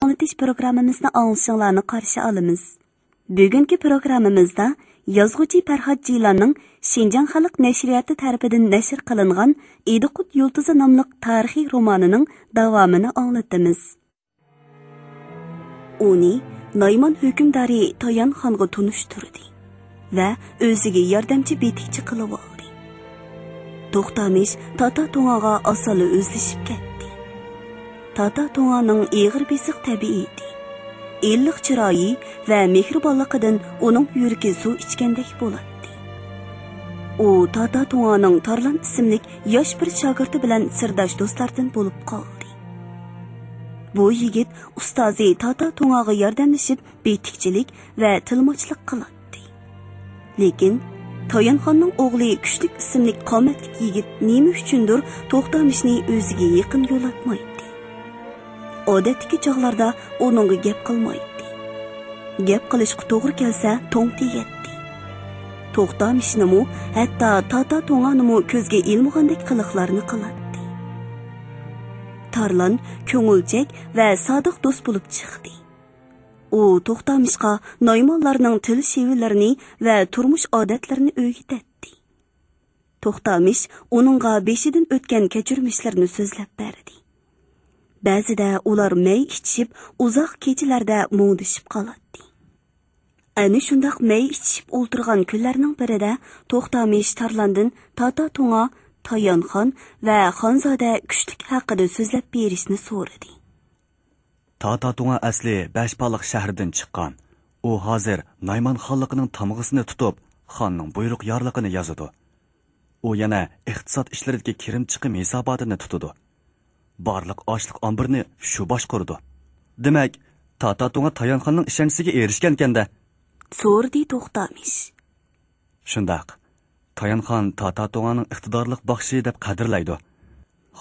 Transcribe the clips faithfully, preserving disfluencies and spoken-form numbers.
ئاڭلىتىش پروگراممىمىزنى ئاڭلىشىڭلارنى قارشى ئالىمىز. بۈگۈنكى پروگراممىمىزدا يازغۇچى پەرھات جىلاننىڭ شىنجاڭ خەلق نەشرىياتى تەرىپىدىن نەشر قىلىنغان ئىدىقۇت يۇلتۇزى ناملىق تارىخىي رومانىنىڭ داۋامىنى ئاڭلىتىمىز. ئۇنى نايمان ھۆكۈمدارى تايانخانغا تونۇشتۇردى ۋە ئۆزىگە ياردەمچى بېتىكچى قىلىۋالدى. توختامىش تاتا توڭاغا ئاسانلا ئۆزلىشىپ كەتتى. تاتا توڭانىڭ ئېغىر بېسىق تەبىئىتى، ئىللىق چىرايى ۋە مېھرىبانلىقىدىن ئۇنىڭ يۈرىكى سۇ ئىچكەندەك بولاتتى. ئۇ تاتا توڭانىڭ تارلان ئىسىملىك ياش بىر شاگىرتى بىلەن سىرداش دوستلاردىن بولۇپ قالدى. بۇ يىگىت ئۇستازى تاتا توڭاغا ياردەملىشىپ، بېتىكچىلىك ۋە تىلماچلىق قىلاتتى. لېكىن تايانخاننىڭ ئوغلى كۈچلۈك ئىسىملىك قامەتلىك يىگىت نېمە ئۈچۈندۇر توختامىشنى ئۆزىگە يېقىن يولاتمايتتى. ئادەتتىكى چاغلاردا ئۇنىڭغا گەپ قىلمايتتى. گەپ قىلىشقا توغرا كەلسە، توڭ تېگەتتى. توختامىشنىمۇ، ھەتتا تاتا توڭانىمۇ كۆزگە ئىلمىغاندەك قىلىقلارنى قىلاتتى. تارلان كۆڭۈلچەك ۋە سادىق دوست بولۇپ چىقتى. ئۇ توختامىشقا نايمانلارنىڭ تىل شېۋىلىرىنى ۋە تۇرمۇش ئادەتلىرىنى ئۆگىتەتتى. توختامىش ئۇنىڭغا بېشىدىن ئۆتكەن كەچۈرمىشلىرىنى سۆزلەپ بەردى. بەزىدە ئۇلار مەي ئىچىشىپ، ئۇزاق كېچىلەردە مۇڭدىشىپ قالاتتى. ئەنە شۇنداق مەي ئىچىشىپ ئولتۇرغان كۈنلەرنىڭ بىرىدە توختامىش تارلاندىن تاتا توڭا، تايانخان ۋە خانزادە كۈچلۈك ھەققىدە سۆزلەپ بېرىشنى سورىدى. تاتا توڭا ئەسلى بەشپالىق شەھىرىدىن چىققان. ئۇ ھازىر نايمان خانلىقىنىڭ تامغىسىنى تۇتۇپ، خاننىڭ بۇيرۇق يارلىقىنى يازىدۇ. ئۇ يەنە ئىقتىساد ئىشلىرىدىكى كىرىم چىقىم ھېساباتىنى تۇتىدۇ. بارلىق ئاشلىق ئامبىرىنى شۇ باشقۇرىدۇ. دېمەك، تاتا توڭا تايانخاننىڭ ئىشەنچىسىگە ئېرىشكەنكەن-دە؟ سورىدى توختامىش. شۇنداق. تايانخان تاتا توڭانىڭ ئىقتىدارلىق باخشى دەپ قەدىرلەيدۇ.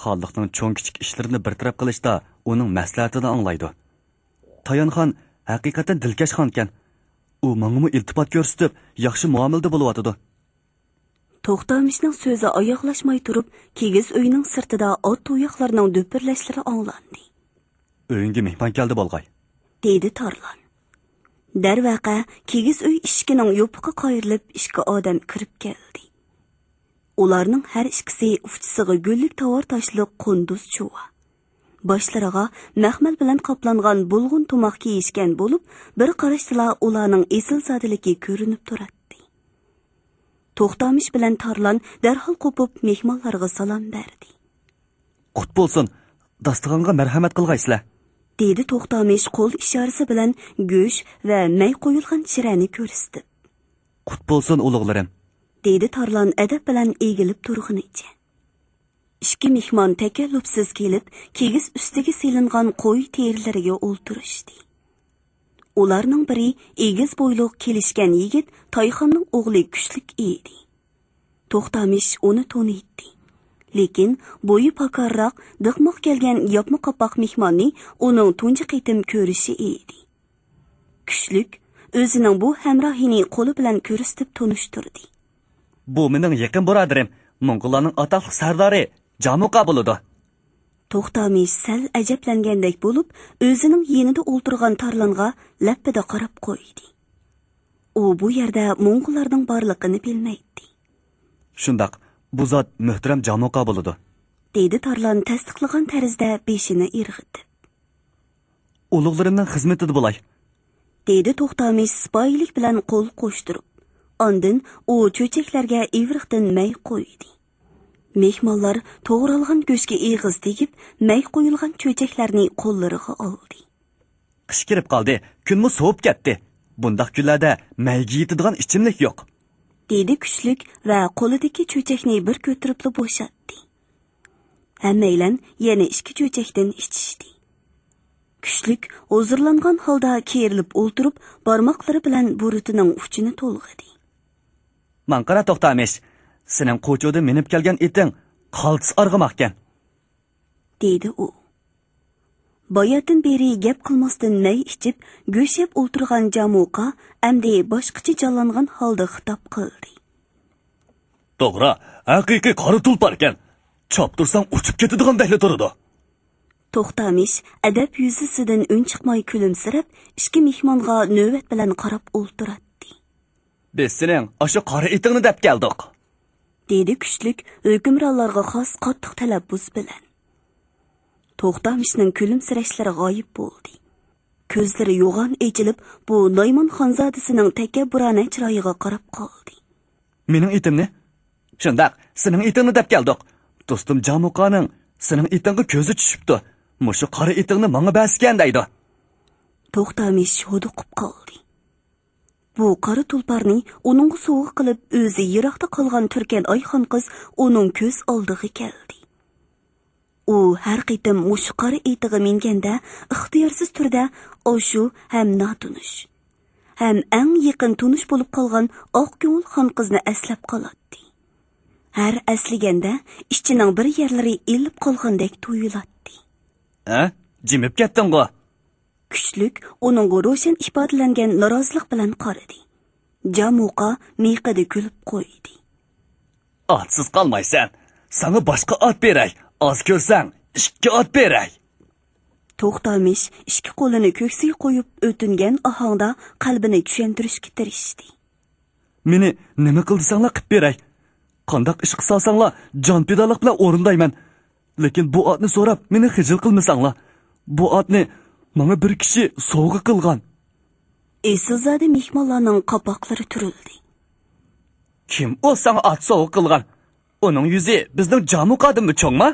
خانلىقنىڭ چوڭ-كىچىك ئىشلىرىنى بىر تەرەپ قىلىشتا ئۇنىڭ مەسلىھەتىنى ئاڭلايدۇ. تايانخان ھەقىقەتەن دىلكەش خانكەن. ئۇ ماڭىمۇ ئىلتىپات كۆرسىتىپ، ياخشى مۇئامىلىدە بولۇۋاتىدۇ. توختامىشنىڭ سۆزى ئاياغلاشماي تۇرۇپ، كىگىز ئۆينىڭ سىرتىدا ئات تۇياقلىرىنىڭ دۈپۈرلەشلىرى ئاڭلاندى. ئۆيۈڭگە مېھمان كەلدى بولغاي، دېدى تارلان. دەرۋەقە، كىگىز ئۆي ئىشىكىنىڭ يوپۇقى قايرىلىپ، ئىككى ئادەم كىرىپ كەلدى. ئۇلارنىڭ ھەر ئىككىسى ئۇچىسىغا گۈللۈك تاۋار تاشلىق قۇندۇز چۇۋا. باشلىرىغا مەخمەل بىلەن قاپلانغان بۇلغۇن تۇماق كىيىشكەن بولۇپ، بىر قاراشتىلا ئۇلارنىڭ ئېسىلزادىلىكى كۆرۈنۈپ تۇراتتى. توختامىش بىلەن تارلان دەرھال قوپۇپ مېھمانلارغا سالام بەردى. قۇت بولسۇن، داستىخانغا مەرھەمەت قىلغايسىلەر، دېدى توختامىش قول ئىشارىسى بىلەن گۆش ۋە مەي قويۇلغان چىرەنى كۆرسىتىپ. قۇت بولسۇن، ئۇلۇغلىرىم، دېدى تارلان ئەدەپ بىلەن ئېگىلىپ تۇرغىنىچە. ئىككى مېھمان تەكەللۇپسىز كېلىپ، كىگىز ئۈستىگە سېلىنغان قوي تېرىلىرىگە ئولتۇرۇشتى. ئۇلارنىڭ بىرى ئېگىز بويلۇق، كېلىشكەن يىگىت تايخاننىڭ ئوغلى كۈچلۈك ئىدى. توختامىش ئۇنى تونۇيتتى. لېكىن بويى پاكارراق، دىقماق كەلگەن ياپما قاپاق مېھماننى ئۇنىڭ تۇنجى قېتىم كۆرۈشى ئىدى. كۈچلۈك ئۆزىنىڭ بۇ ھەمراھىنى قولى بىلەن كۆرسىتىپ تونۇشتۇردى. بۇ مېنىڭ يېقىن بۇرادىرىم، موڭغۇللارنىڭ ئاتاقلىق سەردارى جامۇقا بولىدۇ. توختامىش سەل ئەجەبلەنگەندەك بولۇپ، ئۆزىنىڭ يېنىدا ئولتۇرغان تارلانغا لەپپىدە قاراپ قويدى. ئۇ بۇ يەردە موڭغۇللارنىڭ بارلىقىنى بىلمەيتتى. شۇنداق، بۇ زات مۆھتەرەم جامۇقا بولىدۇ، دېدى تارلان تەستىقلىغان تەرزدە بېشىنى ئىرغىتىپ. ئۇلۇغلىرىمنىڭ خىزمىتىدە بولاي، دېدى توختامىش سىپايىلىك بىلەن قول قوشتۇرۇپ. ئاندىن ئۇ چۆچەكلەرگە ئىۋرىقتىن مەي قۇيدى. مېھمانلار توغرالغان گۆشكە ئېغىز تېگىپ، مەي قۇيۇلغان چۆچەكلەرنى قوللىرىغا ئالدى. قىش كىرىپ قالدى، كۈنمۇ سوۋۇپ كەتتى. بۇنداق كۈنلەردە مەيگە يېتىدىغان ئىچىملىك يوق، دېدى كۈچلۈك ۋە قولىدىكى چۆچەكنى بىر كۆتۈرۈپلا بوشاتتى. ھەممەيلەن يەنە ئىككى چۆچەكتىن ئىچىشتى. كۈچلۈك ھۇزۇرلانغان ھالدا كېرىلىپ ئولتۇرۇپ، بارماقلىرى بىلەن بۇرۇتىنىڭ ئۇچىنى تولغىدى. ماڭا قارا، توختامىش، سېنىڭ قوچۇدىن مىنىپ كەلگەن ئېتىڭ قالتىس ئارغىماقكەن، دېدى ئۇ. باياتىن بېرى گەپ قىلماستىن مەي ئىچىپ، گۆش يەپ ئولتۇرغان جامۇقا ئەمدى باشقىچە جانلانغان ھالدا خىتاب قىلدى. توغرا، ھەقىقىي قارا تۇلپاركەن. چاپتۇرساڭ ئۇچۇپ كېتىدىغاندەكلا تۇرىدۇ. توختامىش ئەدەپ يۈزىسىدىن ئۈن چىقماي كۈلۈمسىرەپ، ئىككى مېھمانغا نۆۋەت بىلەن قاراپ ئولتۇراتتى. بىز سېنىڭ ئاشۇ قارا ئېتىڭنى دەپ كەلدۇق، دېدى كۈچلۈك ھۆكۈمرانلارغا خاس قاتتىق تەلەپپۇز بىلەن. توختامىشنىڭ كۈلۈمسىرەشلىرى غايىب بولدى. كۆزلىرى يوغان ئېچىلىپ، بۇ نايمان خانزادىسىنىڭ تەكەببۇرانە چىرايىغا قاراپ قالدى. مېنىڭ ئېتىمنى؟ شۇنداق، سېنىڭ ئېتىڭنى دەپ كەلدۇق. دوستۇم جامۇقانىڭ سېنىڭ ئېتىڭغا كۆزى چۈشۈپتۇ. مۇشۇ قارا ئېتىڭنى ماڭا بەرسىكەن دەيدۇ. توختامىش ھودۇقۇپ قالدى. بۇ قارا تۇلپارنى ئۇنىڭغا سوۋغا قىلىپ، ئۆزى يىراقتا قالغان تۈركەن ئايخان قىز ئۇنىڭ كۆز ئالدىغا كەلدى. ئۇ ھەر قېتىم مۇشۇ قارا ئېتىغا مىنگەندە، ئىختىيارسىز تۈردە ئاشۇ ھەم ناتونۇش، ھەم ئەڭ يېقىن تونۇش بولۇپ قالغان ئاق كۆڭۈل خان قىزنى ئەسلەپ قالاتتى. ھەر ئەسلىگەندە ئىچىنىڭ بىر يەرلىرى ئېلىپ قالغاندەك تۇيۇلاتتى. ھە؟ جىمىپ كەتتىڭغۇ؟ كۈچلۈك ئۇنىڭغا روشەن ئىپادىلەنگەن نارازىلىق بىلەن قارىدى. جامۇقا مىيىقىدا كۈلۈپ قويدى. ئاتسىز قالمايسەن. ساڭا باشقا ئات بېرەي. ئاز كۆرسەڭ، ئىككى ئات بېرەي. توختامىش ئىككى قولىنى كۆكسىگە قويۇپ ئۆتۈنگەن ئاھاڭدا قەلبىنى چۈشەندۈرۈشكە تىرىشتى. مېنى نېمە قىل دېسەڭلار قىپ بېرەي. قانداق ئىش قىلسالساڭلار جان پىدالىق بىلەن ئورۇندايمەن. لېكىن بۇ ئاتنى سوراپ مېنى خىجىل قىلمىساڭلار. بۇ ئاتنى ماڭا بىر كىشى سوۋغا قىلغان. ئېسىلزادە مېھمانلارنىڭ قاپاقلىرى تۈرۈلدى. كىم ئۇ ساڭا ئات سوۋغا قىلغان؟ ئۇنىڭ يۈزى بىزنىڭ جامۇقادىنمۇ چوڭما؟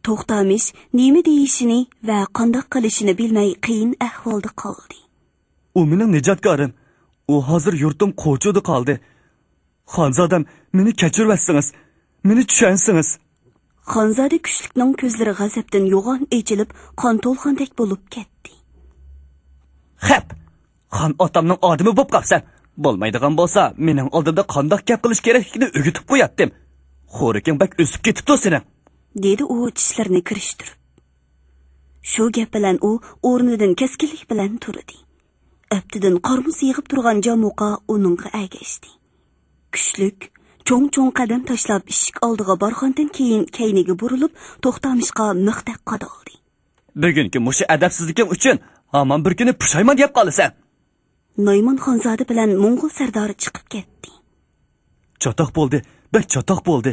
توختامىش نېمە دېيىشىنى ۋە قانداق قىلىشىنى بىلمەي قىيىن ئەھۋالدا قالدى. ئۇ مېنىڭ نىجاتكارىم. ئۇ ھازىر يۇرتۇم قوچۇدا قالدى. خانزادەم، مېنى كەچۈرۈۋەتسىڭىز، مېنى چۈشەنسىڭىز. خانزادە كۈچلۈكنىڭ كۆزلىرى غەزەپتىن يوغان ئېچىلىپ، قان تولغاندەك بولۇپ كەتتى. خەپ! خان ئاتامنىڭ ئادىمى بوپ قاپسەن. بولمايدىغان بولسا، مېنىڭ ئالدىمدا قانداق گەپ قىلىش كېرەكلىكىنى ئۆگىتىپ قوياتتىم. خورىكىڭ بەك ئۆسۈپ كېتىپتۇ سېنىڭ. دېدى ئۇ چىشلىرىنى كىرىشتۈرۈپ. شۇ گەپ بىلەن ئۇ ئورنىدىن كەسكىنلىك بىلەن تۇردى. ئەپتىدىن قارمۇس يىغىپ تۇرغان جامۇقا ئۇنىڭغا ئەگەشتى. كۈچلۈك چوڭ-چوڭ قەدەم تاشلاپ ئىشىك ئالدىغا بارغاندىن كېيىن كەينىگە بۇرۇلۇپ، توختامىشقا مىختەك قادالدى. بۈگۈنكى مۇشۇ ئەدەپسىزلىكىڭ ئۈچۈن ھامان بىر كۈنى پۇشايمان يەپ قالىسەن. نايمان خانزادە بىلەن موڭغۇل سەردارى چىقىپ كەتتى. چاتاق بولدى، بەك چاتاق بولدى.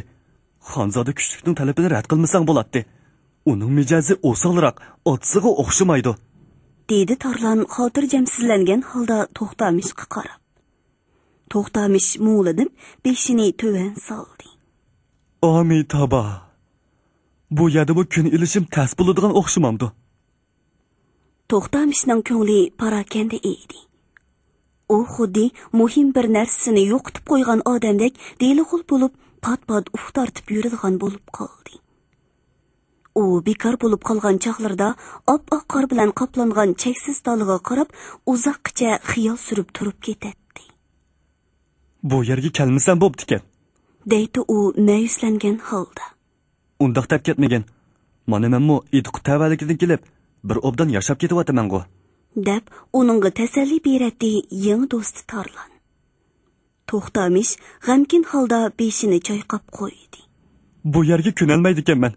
خانزادە كۈچلۈكنىڭ تەلىپىنى رەت قىلمىساڭ بولاتتى. ئۇنىڭ مىجەزى ئوسالراق، ئاتىسىغا ئوخشىمايدۇ. دېدى تارلان خاتىرجەمسىزلەنگەن ھالدا توختامىشقا قاراپ. توختامىش مۇڭلىنىپ، بېشىنى تۆۋەن سالدى. ئامىتابا، بۇ يەردىمۇ كۈن ئېلىشىم تەس بولىدىغان ئوخشىمامدۇ؟ توختامىشنىڭ كۆڭلى پاراكەندە ئىدى. ئۇ خۇددى مۇھىم بىر نەرسىسىنى يوقىتىپ قويغان ئادەمدەك دېلىغۇل بولۇپ، پات-پات ئۇھ تارتىپ يۈرىدىغان بولۇپ قالدى. ئۇ بىكار بولۇپ قالغان چاغلىرىدا ئاپئاق قار بىلەن قاپلانغان چەكسىز دالىغا قاراپ ئۇزاققىچە خىيال سۈرۈپ تۇرۇپ كېتەتتى. بۇ يەرگە كەلمىسەم بوپتىكەن. دەيتتى ئۇ مەيۈسلەنگەن ھالدا. ئۇنداق دەپ كەتمىگىن. مانا مەنمۇ ئىدىقۇت تەۋەلىكىدىن كېلىپ، بىر ئوبدان ياشاپ كېتىۋاتىمەنغۇ. دەپ ئۇنىڭغا تەسەللى بېرەتتى يېڭى دوستى تارلان. توختامىش غەمكىن ھالدا بېشىنى چايقاپ قويدى. بۇ يەرگە كۆنەلمەيدىكەنمەن.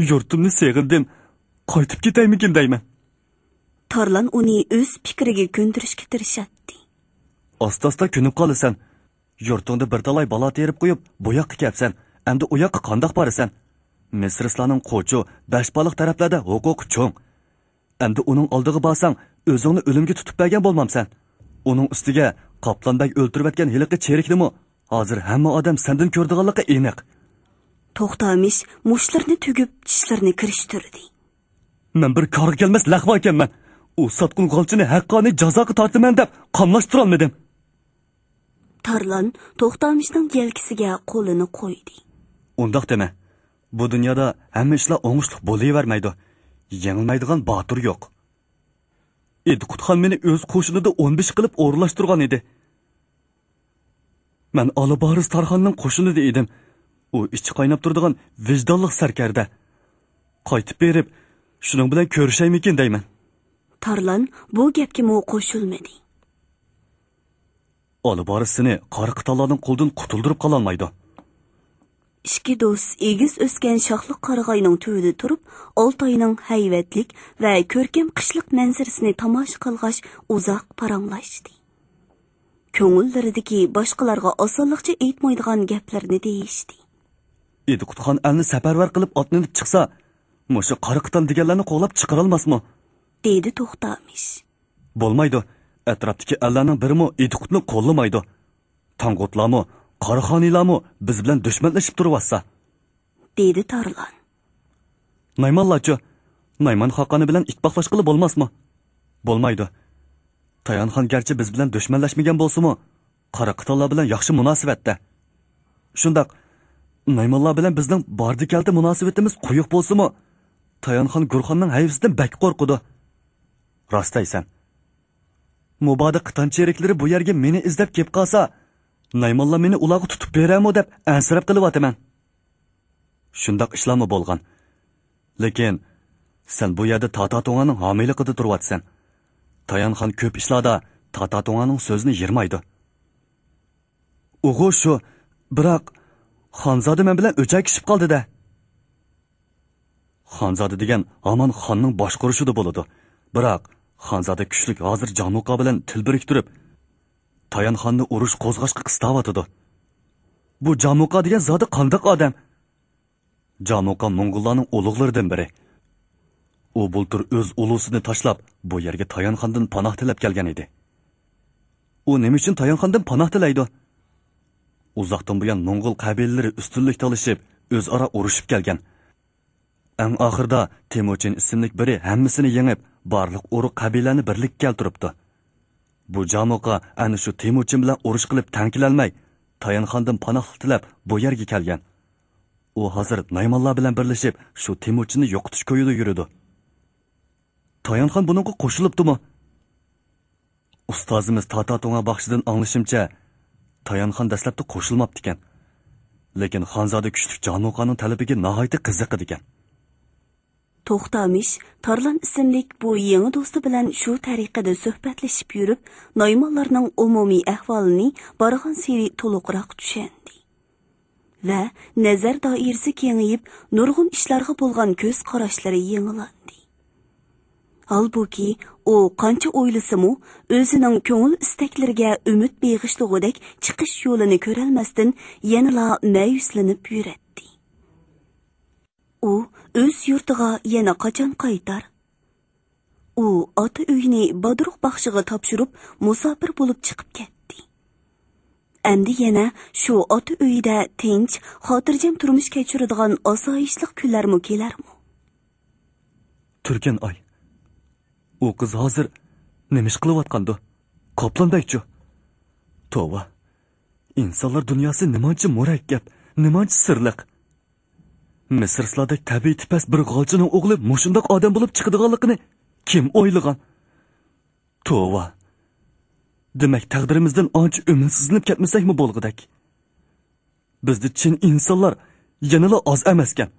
يۇرتۇمنى سېغىندىم. قايتىپ كېتەيمىكىن دەيمەن. تارلان ئۇنى ئۆز پىكرىگە كۆندۈرۈشكە تىرىشاتتى. ئاستا-ئاستا كۆنۈپ قالىسەن. يۇرتۇڭدا بىر تالاي بالا تېرىپ قويۇپ، بۇ ياققا كەپسەن. ئەمدى ئۇ ياققا قانداق بارىسەن؟ مىسرىسلارنىڭ قوچۇ، بەشبالىق تەرەپلەردە ھوقۇقى چوڭ. ئەمدى ئۇنىڭ ئالدىغا بارساڭ، ئۆزۈڭنى ئۆلۈمگە تۇتۇپ بەرگەن بولمامسەن؟ ئۇنىڭ ئۈستىگە قاپلان بەگ ئۆلتۈرۈۋەتكەن ھېلىقى چېرىكنىمۇ ھازىر ھەممە ئادەم سەندىن كۆرىدىغانلىقى ئېنىق. توختامىش مۇشتلىرىنى تۈگۈپ، چىشلىرىنى كىرىشتۈردى. مەن بىر كارغا كەلمەس لەقۋا ئىكەنمەن. ئۇ ساتقۇن غالچىنى ھەققانىي جازاغا تارتىمەن دەپ قاملاشتۇرالمىدىم. تارلان توختامىشنىڭ يەلكىسىگە قولىنى قويدى. ئۇنداق دېمە. بۇ دۇنيادا ھەممە ئىشلار ئوڭۇشلۇق بولۇۋەرمەيدۇ. يېڭىلمەيدىغان باتۇر يوق. ئىدىقۇتخان مېنى ئۆز قوشۇنىدا ئون بېشى قىلىپ ئورۇنلاشتۇرغان ئىدى. مەن ئالىبارىس تارخاننىڭ قوشۇنىدا ئىدىم. ئۇ ئىچى قايناپ تۇرىدىغان ۋىجدانلىق سەركەردە. قايتىپ بېرىپ، شۇنىڭ بىلەن كۆرۈشەيمىكىن دەيمەن. تارلان بۇ گەپكىمۇ قوشۇلمىدى. ئالىبارىس سېنى قارا قىتانلارنىڭ قولىدىن قۇتۇلدۇرۇپ قالالمايدۇ. ئىككى دوست ئېگىز ئۆسكەن شاخلىق قارىغاينىڭ تۈۋىدە تۇرۇپ، ئالتاينىڭ ھەيۋەتلىك ۋە كۆركەم قىشلىق مەنزىرىسىنى تاماشا قىلغاچ، ئۇزاق پاراڭلاشتى. كۆڭۈللىرىدىكى باشقىلارغا ئاسانلىقچە ئېيتمايدىغان گەپلەرنى دېيىشتى. ئىدىقۇتخان ئەلنى سەپەرۋەر قىلىپ ئاتلىنىپ چىقسا، مۇشۇ قارا قىتان دېگەنلەرنى قوغلاپ چىقىرالماسمۇ؟ دېدى توختامىش. بولمايدۇ. ئەتراپتىكى ئەللەرنىڭ بىرىمۇ ئىدىقۇتنى قوللىمايدۇ. تاڭغۇتلارمۇ، قاراخانىيلارمۇ بىز بىلەن دۈشمەنلىشىپ تۇرۇۋاتسا. دېدى تارلان. نايمانلارچۇ؟ نايمان خاقانى بىلەن ئىتتىپاقلاشقىلى بولماسمۇ؟ بولمايدۇ. تايانخان گەرچە بىز بىلەن دۈشمەنلەشمىگەن بولسىمۇ، قارا قىتانلار بىلەن ياخشى مۇناسىۋەتتە. شۇنداق، نايمانلار بىلەن بىزنىڭ باردى-كەلدى مۇناسىۋىتىمىز قويۇق بولسىمۇ، تايانخان گۇرخاننىڭ ھەيۋىسىدىن بەك قورقىدۇ. راست دەيسەن. مۇبادا قىتان چېرىكلىرى بۇ يەرگە مېنى ئىزدەپ كېلىپ قالسا، نايمانلار مېنى ئۇلارغا تۇتۇپ بېرەرمۇ دەپ ئەنسىرەپ قېلىۋاتىمەن. شۇنداق ئىشلارمۇ بولغان. لېكىن سەن بۇ يەردە تاتا تۇڭانىڭ ھامىيلىقىدا تۇرۇۋاتىسەن. تايانخان كۆپ ئىشلاردا تاتا تۇڭانىڭ سۆزىنى يىرمايدۇ. ئۇغۇ شۇ، بىراق خانزادە مەن بىلەن ئۆچەكىشىپ قالدى-دە. خانزادە دېگەن ھامان خاننىڭ باشقۇرۇشىدا بولىدۇ. بىراق خانزادە كۈچلۈك ھازىر جامۇقا بىلەن تىل بىرىكتۈرۈپ، تايانخاننى ئۇرۇش قوزغاشقا قىستاۋاتىدۇ. بۇ جامۇقا دېگەن زادى قانداق ئادەم؟ جامۇقا موڭغۇللارنىڭ ئۇلۇغلىرىدىن بىرى. ئۇ بۇلتۇر ئۆز ئۇلۇسىنى تاشلاپ، بۇ يەرگە تايانخاندىن پاناھ تىلەپ كەلگەن ئىدى. ئۇ نېمە ئۈچۈن تايانخاندىن پاناھ تىلەيدۇ؟ ئۇزاقتىن بۇيان موڭغۇل قەبىلىلىرى ئۈستۈنلۈك تالىشىپ، ئۆزئارا ئۇرۇشۇپ كەلگەن. ئەڭ ئاخىرىدا تېمۇچىن ئىسىملىك بىرى ھەممىسىنى يېڭىپ، بارلىق ئۇرۇق قەبىلىلەرنى بىرلىككە كەلتۈرۈپتۇ. بۇ جامۇقا ئەنە شۇ تېمۇچىن بىلەن ئۇرۇش قىلىپ تەڭ كېلەلمەي، تايانخاندىن پاناھلىق تىلەپ بۇ يەرگە كەلگەن. ئۇ ھازىر نايمانلار بىلەن بىرلىشىپ، شۇ تېمۇچىننى يوقىتىش كويىدا يۈرىدۇ. تايانخان بۇنىڭغا قوشۇلۇپتۇمۇ؟ ئۇستازىمىز تاتا تۇڭا باخشىدىن ئاڭلىشىمچە، تايانخان دەسلەپتە قوشۇلماپتىكەن. لېكىن خانزادە كۈچلۈك جامۇقانىڭ تەلىپىگە ناھايىتى قىزىقىدىكەن. توختامىش تارلان ئىسىملىك بۇ يېڭى دوستى بىلەن شۇ تەرىقىدە سۆھبەتلىشىپ يۈرۈپ، نايمانلارنىڭ ئومۇمىي ئەھۋالىنى بارغانسېرى تولۇقراق چۈشەندى. ۋە نەزەر دائىرىسى كېڭىيىپ، نۇرغۇن ئىشلارغا بولغان كۆز قاراشلىرى يېڭىلاندى. ھالبۇكى، ئۇ قانچە ئويلىسىمۇ، ئۆزىنىڭ كۆڭۈل ئىستەكلىرىگە ئۈمىد بېغىشلىغۇدەك چىقىش يولىنى كۆرەلمەستىن، يەنىلا مەيۈسلىنىپ يۈرەتتى. ئۇ ئۆز يۇرتىغا يەنە قاچان قايتار؟ ئۇ ئاتا ئۆيىنى بادروق باخشىغا تاپشۇرۇپ، مۇساپىر بولۇپ چىقىپ كەتتى. ئەمدى يەنە شۇ ئاتا ئۆيىدە تىنچ، خاتىرجەم تۇرمۇش كەچۈرىدىغان ئاسايىشلىق كۈنلەرمۇ كېلەرمۇ؟ تۈركەن ئاي، ئۇ قىز ھازىر نېمە ئىش قىلىۋاتقاندۇ؟ قاپلان بەگچۇ؟ توۋا، ئىنسانلار دۇنياسى نېمانچە مۇرەككەپ، نېمانچە سىرلىق. مىسىرلىقلاردەك تەبىئىتى پەس بىر غالچىنىڭ ئوغلى مۇشۇنداق ئادەم بولۇپ چىقىدىغانلىقىنى كىم ئويلىغان؟ توۋا. دېمەك، تەقدىرىمىزدىن ئانچە ئۈمىدسىزلىنىپ كەتمىسەكمۇ بولغۇدەك. بىزدە چىن ئىنسانلار يەنىلا ئاز ئەمەسكەن.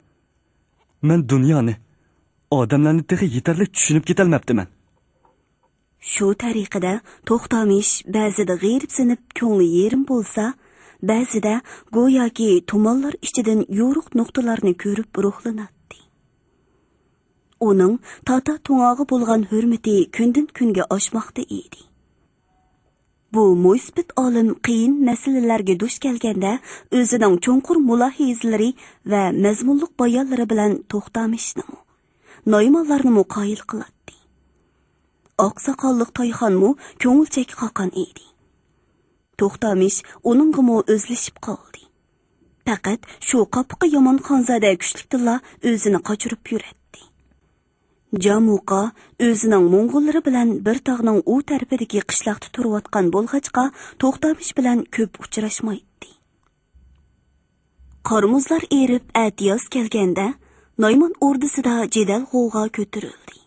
مەن دۇنيانى، ئادەملەرنى تېخى يېتەرلىك چۈشىنىپ كېتەلمەپتىمەن. شۇ تەرىقىدە توختامىش بەزىدە غېرىبسىنىپ كۆڭلى يېرىم بولسا، بەزىدە گوياكى تۇمانلار ئىچىدىن يورۇق نۇقتىلارنى كۆرۈپ روھلىناتتى. ئۇنىڭ تاتا تۇڭاغا بولغان ھۆرمىتى كۈندىن كۈنگە ئاشماقتا ئىدى. بۇ مويسىپىت ئالىم قىيىن مەسىلىلەرگە دۇچ كەلگەندە ئۆزىنىڭ چوڭقۇر مۇلاھىزىلىرى ۋە مەزمۇنلۇق بايانلىرى بىلەن توختامىشنىمۇ، نايمانلارنىمۇ قايىل قىلاتتى. ئاقساقاللىق تايخانمۇ كۆڭۈلچەك خاقان ئىدى. توختامىش ئۇنىڭغىمۇ ئۆزلىشىپ قالدى. پەقەت شۇ قاپىقى يامان خانزادە كۈچلۈكتىنلا ئۆزىنى قاچۇرۇپ يۈرەتتى. جامۇقا ئۆزىنىڭ موڭغۇللىرى بىلەن بىر تاغنىڭ ئۇ تەرىپىدىكى قىشلاقتا تۇرۇۋاتقان بولغاچقا، توختامىش بىلەن كۆپ ئۇچراشمايتتى. قار-مۇزلار ئېرىپ، ئەتىياز كەلگەندە، نايمان ئوردىسىدا جېدەل-غوۋغا كۆتۈرۈلدى.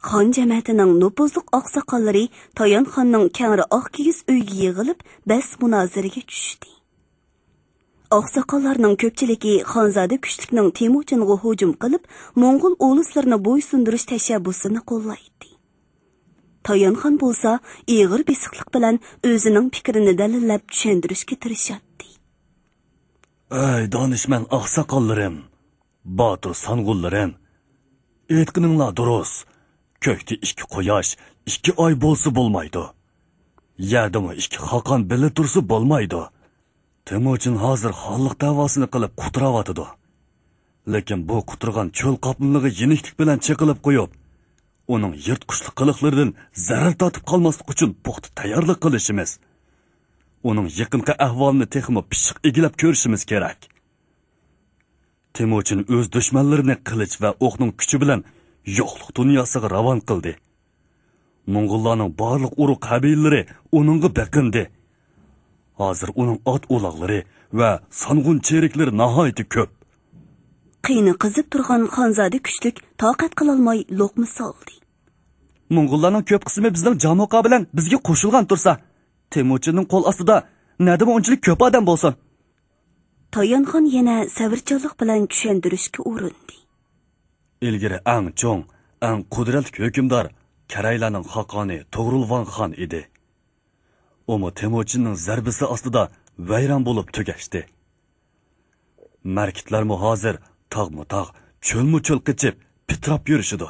خان جەمەتىنىڭ نوپۇزلۇق ئاقساقاللىرى تايانخاننىڭ كەڭرى ئاق كىگىز ئۆيىگە يىغىلىپ، بەس-مۇنازىرىگە چۈشتى. ئاقساقاللارنىڭ كۆپچىلىكى خانزادە كۈچلۈكنىڭ تېمۇچىنغا ھۇجۇم قىلىپ، موڭغۇل ئۇلۇسلىرىنى بويسۇندۇرۇش تەشەببۇسىنى قوللايتتى. تايانخان بولسا ئېغىر بېسىقلىق بىلەن ئۆزىنىڭ پىكرىنى دەلىللەپ چۈشەندۈرۈشكە تىرىشاتتى. ئەي دانىشمەن ئاقساقاللىرىم، باتۇر سانغۇنلىرىم، ئېيتقىنىڭلار دۇرۇس. كۆكتە ئىككى قۇياش، ئىككى ئاي بولسا بولمايدۇ. يەردىمۇ ئىككى خاقان بىللە تۇرسا بولمايدۇ. تېمۇچىن ھازىر خانلىق دەۋاسىنى قىلىپ قۇتراۋاتىدۇ. لېكىن بۇ قۇترىغان چۆل قاپلىنىغا يېنىكلىك بىلەن چېقىلىپ قويۇپ، ئۇنىڭ يىرتقۇچلۇق قىلىقلىرىدىن زەرەر تارتىپ قالماسلىق ئۈچۈن پۇختا تەييارلىق قىلىشىمىز، ئۇنىڭ يېقىنقى ئەھۋالىنى تېخىمۇ پىششىق ئىگىلەپ كۆرۈشىمىز كېرەك. تېمۇچىن ئۆز دۈشمەنلىرىنى قىلىچ ۋە ئوقنىڭ كۈچى بىلەن يوقلۇق دۇنياسىغا راۋان قىلدى. موڭغۇللارنىڭ بارلىق ئۇرۇق قەبىلىلىرى ئۇنىڭغا بېقىندى. ھازىر ئۇنىڭ ئات ئۇلاغلىرى ۋە سانغۇن چېرىكلىرى ناھايىتى كۆپ. قېنى قىزىپ تۇرغان خانزادە كۈچلۈك تاقەت قىلالماي لوقما سالدى. موڭغۇللارنىڭ كۆپ قىسمى بىزنىڭ جامۇقا بىلەن بىزگە قوشۇلغان تۇرسا، تېمۇچىننىڭ قول ئاستىدا نەدىمۇ ئۇنچىلىك كۆپ ئادەم بولسۇن؟ تايانخان يەنە سەۋرچانلىق بىلەن چۈشەندۈرۈشكە ئۇرۇندى. ئىلگىرى ئەڭ چوڭ، ئەڭ قۇدرەتلىك ھۆكۈمدار كەرەيلەرنىڭ خاقانى توغرۇل ۋاڭ خان ئىدى. ئۇمۇ تېمۇچىننىڭ زەربىسى ئاستىدا ۋەيران بولۇپ تۈگەشتى. مەركىتلەرمۇ ھازىر تاغمۇ تاغ، چۆلمۇ چۆل قېچىپ، پىتىراپ يۈرۈشىدۇ.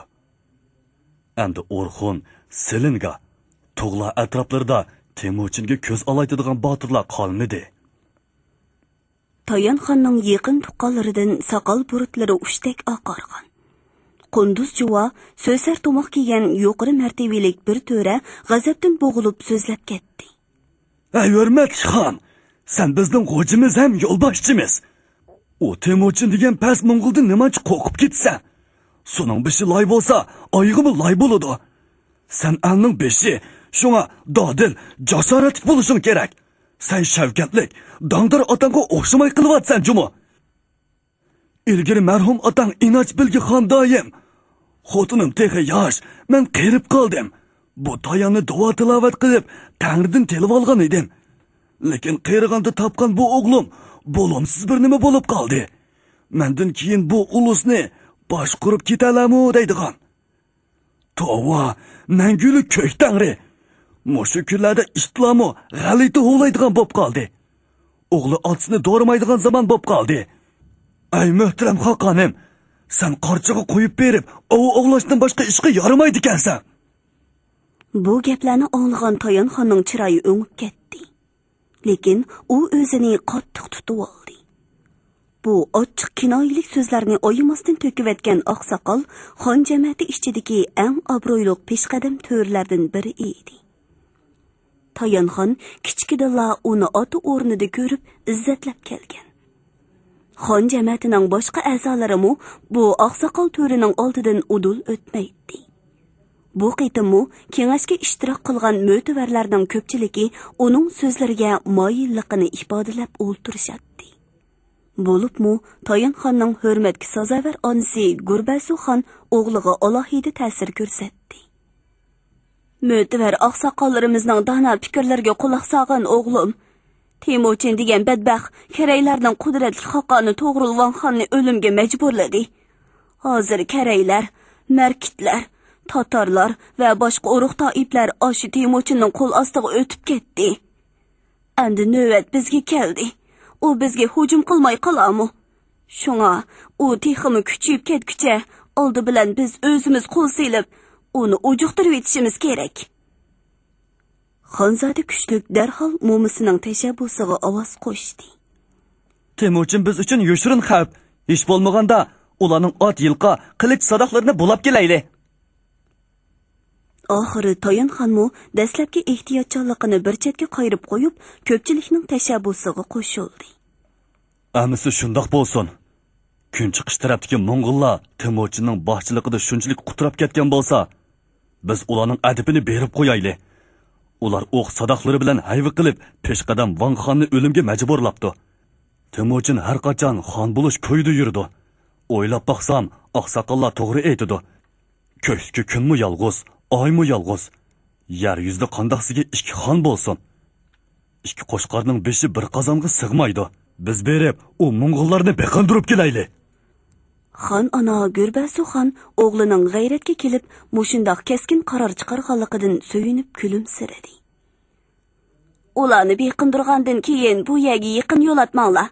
ئەمدى ئورخۇن، سېلىنگا، تۇغلا ئەتراپلىرىدا تېمۇچىنگە كۆز ئالايتىدىغان باتۇرلار قالمىدى. تايانخاننىڭ يېقىن تۇغقانلىرىدىن ساقال بۇرۇتلىرى ئۇچتەك ئاقارغان، قۇندۇز جۇۋا، سۆسەر توماق كىيگەن يۇقىرى مەرتىۋىلىك بىر تۆرە غەزەپتىن بوغۇلۇپ سۆزلەپ كەتتى. ئەي ھۆرمەتلىك خان، سەن بىزنىڭ غوجىمىز ھەم يولباشچىمىز. ئۇ تېمۇچىن دېگەن پەس موڭغۇلدىن نېمانچە قورقۇپ كېتىسەن؟ سۇنىڭ بېشى لاي بولسا، ئايىغىمۇ لاي بولىدۇ. سەن ئەلنىڭ بېشى، شۇڭا دادىل، جاسارەتلىك بولۇشۇڭ كېرەك. سەن شەۋكەتلىك، داڭدار ئاتاڭغا ئوخشىماي قېلىۋاتىسەن جۇمۇ. ئىلگىرى مەرھۇم ئاتاڭ ئىناچ بىلگە خان دايىم، «خوتۇنۇم تېخى ياش، مەن قېرىپ قالدىم. بۇ تاياننى دۇئا تىلاۋەت قىلىپ، تەڭرىدىن تىلىۋالغان ئىدىم. لېكىن قېرىغاندا تاپقان بۇ ئوغلۇم بولۇمسىز بىر نېمە بولۇپ قالدى. مەندىن كېيىن بۇ ئۇلۇسنى باشقۇرۇپ كېتەلەمۇ؟» دەيدىغان. توۋا، مەڭگۈلۈك كۆك تەڭرى! مۇشۇ كۈنلەردە ئىتلارمۇ غەلىتە ھۇۋلايدىغان بولۇپ قالدى. ئوغلى ئاتىسىنى دورىمايدىغان زامان بولۇپ قالدى. ئەي مۆھتەرەم خاقانىم، سەن قارچىغا قويۇپ بېرىپ، ئاۋۇ ئوغلاشتىن باشقا ئىشقا يارىمايدىكەنسەن. بۇ گەپلەرنى ئاڭلىغان تايانخاننىڭ چىرايى ئۆڭۈپ كەتتى. لېكىن ئۇ ئۆزىنى قاتتىق تۇتۇۋالدى. بۇ ئاچچىق كىنايىلىك سۆزلەرنى ئايىماستىن تۆكۈۋەتكەن ئاقساقال خان جەمەتى ئىچىدىكى ئەڭ ئابرۇيلۇق پېشقەدەم تۆرىلەردىن بىرى ئىدى. تايانخان كىچىكىدىنلا ئۇنى ئاتا ئورنىدا كۆرۈپ، ئىززەتلەپ كەلگەن. خان جەمەتىنىڭ باشقا ئەزالىرىمۇ بۇ ئاقساقال تۆرىنىڭ ئالدىدىن ئۇدۇل ئۆتمەيتتى. بۇ قېتىممۇ كېڭەشكە ئىشتىراك قىلغان مۆتىۋەرلەرنىڭ كۆپچىلىكى ئۇنىڭ سۆزلىرىگە مايىللىقىنى ئىپادىلەپ ئولتۇرۇشاتتى. بولۇپمۇ تايانخاننىڭ ھۆرمەتكە سازاۋەر ئانىسى گۈربەسۇ خان ئوغلىغا ئالاھىدە تەسىر كۆرسەتتى. مۆتىۋەر ئاقساقاللىرىمىزنىڭ دانا پىكىرلىرىگە قۇلاق سالغىن، ئوغلۇم. تېمۇچىن دېگەن بەتبەخت كەرەيلەرنىڭ قۇدرەتلىك خاقانى توغرۇل ۋاڭ خاننى ئۆلۈمگە مەجبۇرلىدى. ھازىر كەرەيلەر، مەركىتلەر، تاتارلار ۋە باشقا ئۇرۇق تائىپلەر ئاشۇ تېمۇچىننىڭ قول ئاستىغا ئۆتۈپ كەتتى. ئەمدى نۆۋەت بىزگە كەلدى. ئۇ بىزگە ھۇجۇم قىلماي قالارمۇ؟ شۇڭا ئۇ تېخىمۇ كۈچىيىپ كەتكۈچە، ئالدى بىلەن بىز ئۆزىمىز قول سېلىپ، ئۇنى ئۇجۇقتۇرۇۋېتىشىمىز كېرەك. خانزادە كۈچلۈك دەرھال مومىسىنىڭ تەشەببۇسىغا ئاۋاز قوشتى. تېمۇچىن بىز ئۈچۈن يوشۇرۇن خەۋپ. ھېچ بولمىغاندا ئۇلارنىڭ ئات، يىلقا، قىلىچ ساداقلىرىنى بۇلاپ كېلەيلى. ئاخىرى تايانخانمۇ دەسلەپكى ئېھتىياتچانلىقىنى بىر چەتكە قايرىپ قويۇپ، كۆپچىلىكنىڭ تەشەببۇسىغا قوشۇلدى. ئەمىسە شۇنداق بولسۇن. كۈنچىقىش تەرەپتىكى موڭغۇللار تېمۇچىننىڭ باشچىلىقىدا شۇنچىلىك قۇتراپ كەتكەن بولسا، بىز ئۇلارنىڭ ئەدىپىنى بېرىپ قويايلى. ئۇلار ئوق ساداقلىرى بىلەن ھەيۋە قىلىپ، پېشقەدەم ۋاڭ خاننى ئۆلۈمگە مەجبۇرلاپتۇ. تېمۇچىن ھەر قاچان خان بولۇش كويىدا يۈرىدۇ. ئويلاپ باقسام، ئاقساقاللار توغرا ئېيتىدۇ. كۆكتىكى كۈنمۇ يالغۇز، ئايمۇ يالغۇز. يەر يۈزىدە قانداقسىگە ئىككى خان بولسۇن؟ ئىككى قوچقارنىڭ بېشى بىر قازانغا سىغمايدۇ. بىز بېرىپ، ئۇ موڭغۇللارنى بېقىندۇرۇپ كېلەيلى. خان ئانا گۈربەسۇ خان ئوغلىنىڭ غەيرەتكە كېلىپ، مۇشۇنداق كەسكىن قارار چىقارغانلىقىدىن سۆيۈنۈپ كۈلۈمسىرىدى. ئۇلارنى بېقىندۇرغاندىن كېيىن بۇ يەرگە يېقىن يولاتماڭلار.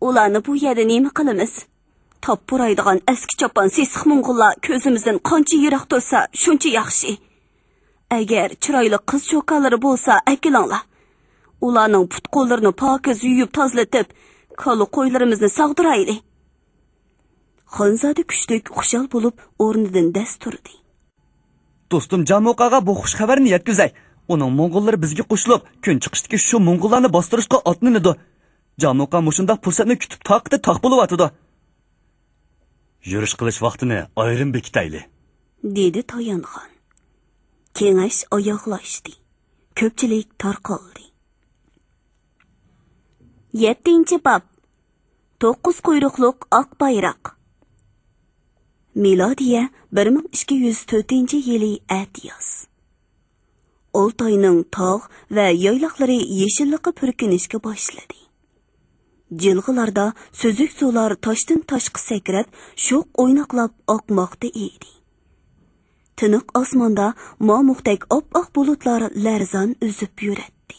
ئۇلارنى بۇ يەردە نېمە قىلىمىز؟ تاپپۇرايدىغان ئەسكى چاپان سېسىق موڭغۇللار كۆزىمىزدىن قانچە يىراق تۇرسا، شۇنچە ياخشى. ئەگەر چىرايلىق قىز چوكانلىرى بولسا، ئەكېلىڭلار. ئۇلارنىڭ پۇت-قوللىرىنى پاكىز يۇيۇپ تازىلىتىپ، كالا-قويلىرىمىزنى ساغدۇرايلى. خانزادە كۈچلۈك خۇشال بولۇپ، ئورنىدىن دەس تۇردى. دوستۇم جامۇقاغا بۇ خۇش خەۋەرنى يەتكۈزەي. ئۇنىڭ موڭغۇللىرى بىزگە قوشۇلۇپ، كۈنچىقىشتىكى شۇ موڭغۇللارنى باستۇرۇشقا ئاتلىنىدۇ. جامۇقا مۇشۇنداق پۇرسەتنى كۈتۈپ، تاقىتى تاق بولۇۋاتىدۇ. يۈرۈش قىلىش ۋاقتىنى ئايرىم بېكىتەيلى، دېدى تايانخان. كېڭەش ئاياغلاشتى. كۆپچىلىك تارقالدى. يەتتىنچى باب. توققۇز قۇيرۇقلۇق ئاق بايراق. مىلادىيە بىر مىڭ ئىككى يۈز تۆتىنچى يىلى ئەتىياز. ئالتاينىڭ تاغ ۋە يايلاقلىرى يېشىللىققا پۈركىنىشكە باشلىدى. جىلغىلاردا سۈزۈك سۇلار تاشتىن تاشقا سەكرەپ، شوخ ئويناقلاپ ئاقماقتا ئىدى. تىنىق ئاسماندا مامۇقتەك ئاپئاق بۇلۇتلار لەرزان ئۈزۈپ يۈرەتتى.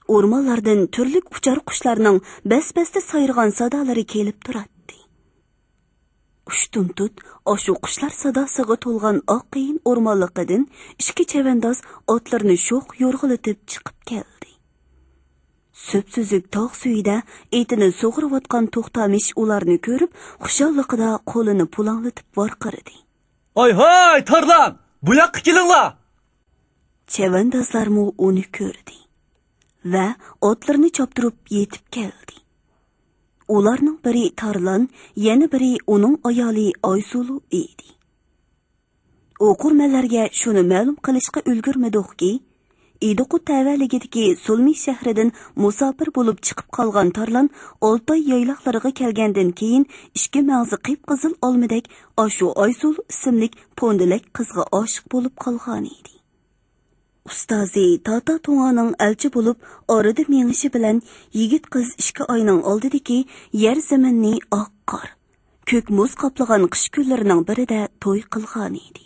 ئورمانلاردىن تۈرلۈك ئۇچار قۇشلارنىڭ بەس-بەستە سايرىغان سادالىرى كېلىپ تۇراتتى. ئۇشتۇمتۇت ئاشۇ قۇشلار ساداسىغا تولغان ئاق قېيىن ئورمانلىقىدىن ئىككى چەۋەنداز ئاتلىرىنى شوخ يورغىلىتىپ چىقىپ كەلدى. سۈپسۈزۈك تاغ سۈيىدە ئېتىنى سۇغۇرۇۋاتقان توختامىش ئۇلارنى كۆرۈپ، خۇشاللىقىدا قولىنى پۇلاڭلىتىپ ۋارقىرىدى. ھاي ھاي، تارلان! بۇ ياققا كېلىڭلار! چەۋەندازلارمۇ ئۇنى كۆردى ۋە ئاتلىرىنى چاپتۇرۇپ يېتىپ كەلدى. ئۇلارنىڭ بىرى تارلان، يەنە بىرى ئۇنىڭ ئايالى ئايسۇلۇ ئىدى. ئوقۇرمەنلەرگە شۇنى مەلۇم قىلىشقا ئۈلگۈرمىدۇقكى، ئىدىقۇ تەۋەلىكىدىكى سۇلمى شەھىرىدىن مۇساپىر بولۇپ چىقىپ قالغان تارلان ئالتاي يايلاقلىرىغا كەلگەندىن كېيىن، ئىككى مەڭزى قىپقىزىل ئالمىدەك ئاشۇ ئايسۇلۇ ئىسىملىك پوندىلەك قىزغا ئاشىق بولۇپ قالغانىدى. ئۇستازى تاتا توڭانىڭ ئەلچى بولۇپ ئارىدا مېڭىشى بىلەن، يىگىت قىز ئىككى ئاينىڭ ئالدىدىكى يەر زېمىننى ئاق قار، كۆك مۇز قاپلىغان قىش كۈنلىرىنىڭ بىرىدە توي قىلغانىدى.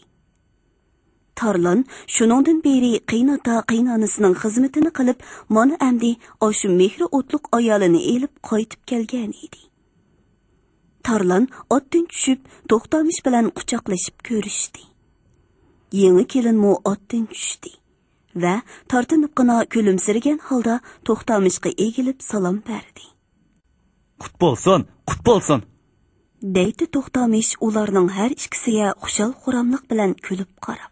تارلان شۇنىڭدىن بېرى قېيىنئاتا قېيىنئانىسىنىڭ خىزمىتىنى قىلىپ، مانا ئەمدى ئاشۇ مېھرى ئوتلۇق ئايالىنى ئېلىپ قايتىپ كەلگەنىدى. تارلان ئاتتىن چۈشۈپ، توختامىش بىلەن قۇچاقلىشىپ كۆرۈشتى. يېڭى كېلىنمۇ ئاتتىن چۈشتى ۋە تارتىنىپقىنا كۈلۈمسىرىگەن ھالدا توختامىشقا ئېگىلىپ سالام بەردى. قۇت بولسۇن، قۇت بولسۇن! دەيتتى توختامىش ئۇلارنىڭ ھەر ئىككىسىگە خۇشال-خۇراملىق بىلەن كۈلۈپ قاراپ.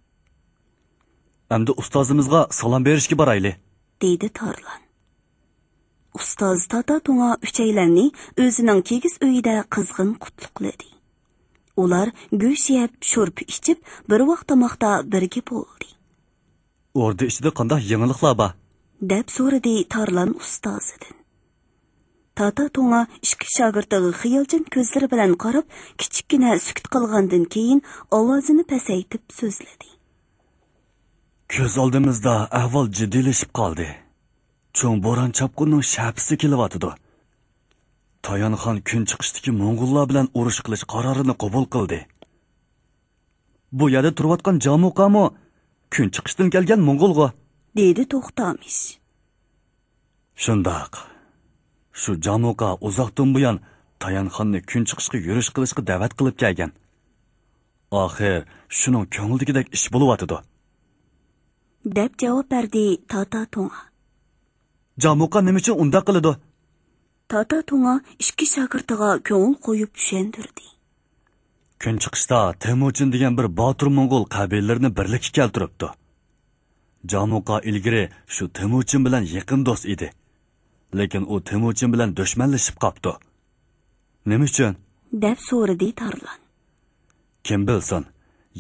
ئەمدى ئۇستازىمىزغا سالام بېرىشكە بارايلى، دېدى تارلان. ئۇستاز تاتا توڭا ئۈچەيلەننى ئۆزىنىڭ كىگىز ئۆيىدە قىزغىن قۇتلۇقلىدى. ئۇلار گۆش يەپ، شورپا ئىچىپ، بىر ۋاق تاماقتا بىرگە بولدى. ئوردا ئىچىدە قانداق يېڭىلىقلار بار؟ دەپ سورىدى تارلان ئۇستازىدىن. تاتا توڭا ئىككى شاگىرتىغا خىيالچان كۆزلىرى بىلەن قاراپ، كىچىككىنە سۈكۈت قىلغاندىن كېيىن، ئاۋازىنى پەسەيتىپ سۆزلىدى. كۆز ئالدىمىزدا ئەھۋال جىددىيلىشىپ قالدى. چوڭ بوران-چاپقۇننىڭ شەپىسى كېلىۋاتىدۇ. تايانخان كۈنچىقىشتىكى موڭغۇللار بىلەن ئۇرۇش قىلىش قارارىنى قوبۇل قىلدى. بۇ يەردە تۇرۇۋاتقان جامۇقامۇ كۈنچىقىشتىن كەلگەن موڭغۇلغۇ؟ دېدى توختامىش. شۇنداق. شۇ جامۇقا ئۇزاقتىن بۇيان تايانخاننى كۈنچىقىشقا يۈرۈش قىلىشقا دەۋەت قىلىپ كەلگەن. ئاخىر شۇنىڭ كۆڭلىدىكىدەك ئىش بولۇۋاتىدۇ. دەپ جاۋاب بەردى تاتا توڭا. جامۇقا نېمە ئۈچۈن ئۇنداق قىلىدۇ؟ تاتا توڭا ئىككى شاگىرتىغا كۆڭۈل قويۇپ چۈشەندۈردى. كۈنچىقىشتا تېمۇچىن دېگەن بىر باتۇر موڭغۇل قەبىلىلىرىنى بىرلىككە كەلتۈرۈپتۇ. جامۇقا ئىلگىرى شۇ تېمۇچىن بىلەن يېقىن دوست ئىدى. لېكىن ئۇ تېمۇچىن بىلەن دۈشمەنلىشىپ قاپتۇ. نېمە ئۈچۈن؟ دەپ سورىدى تارلان. كىم بىلسۇن،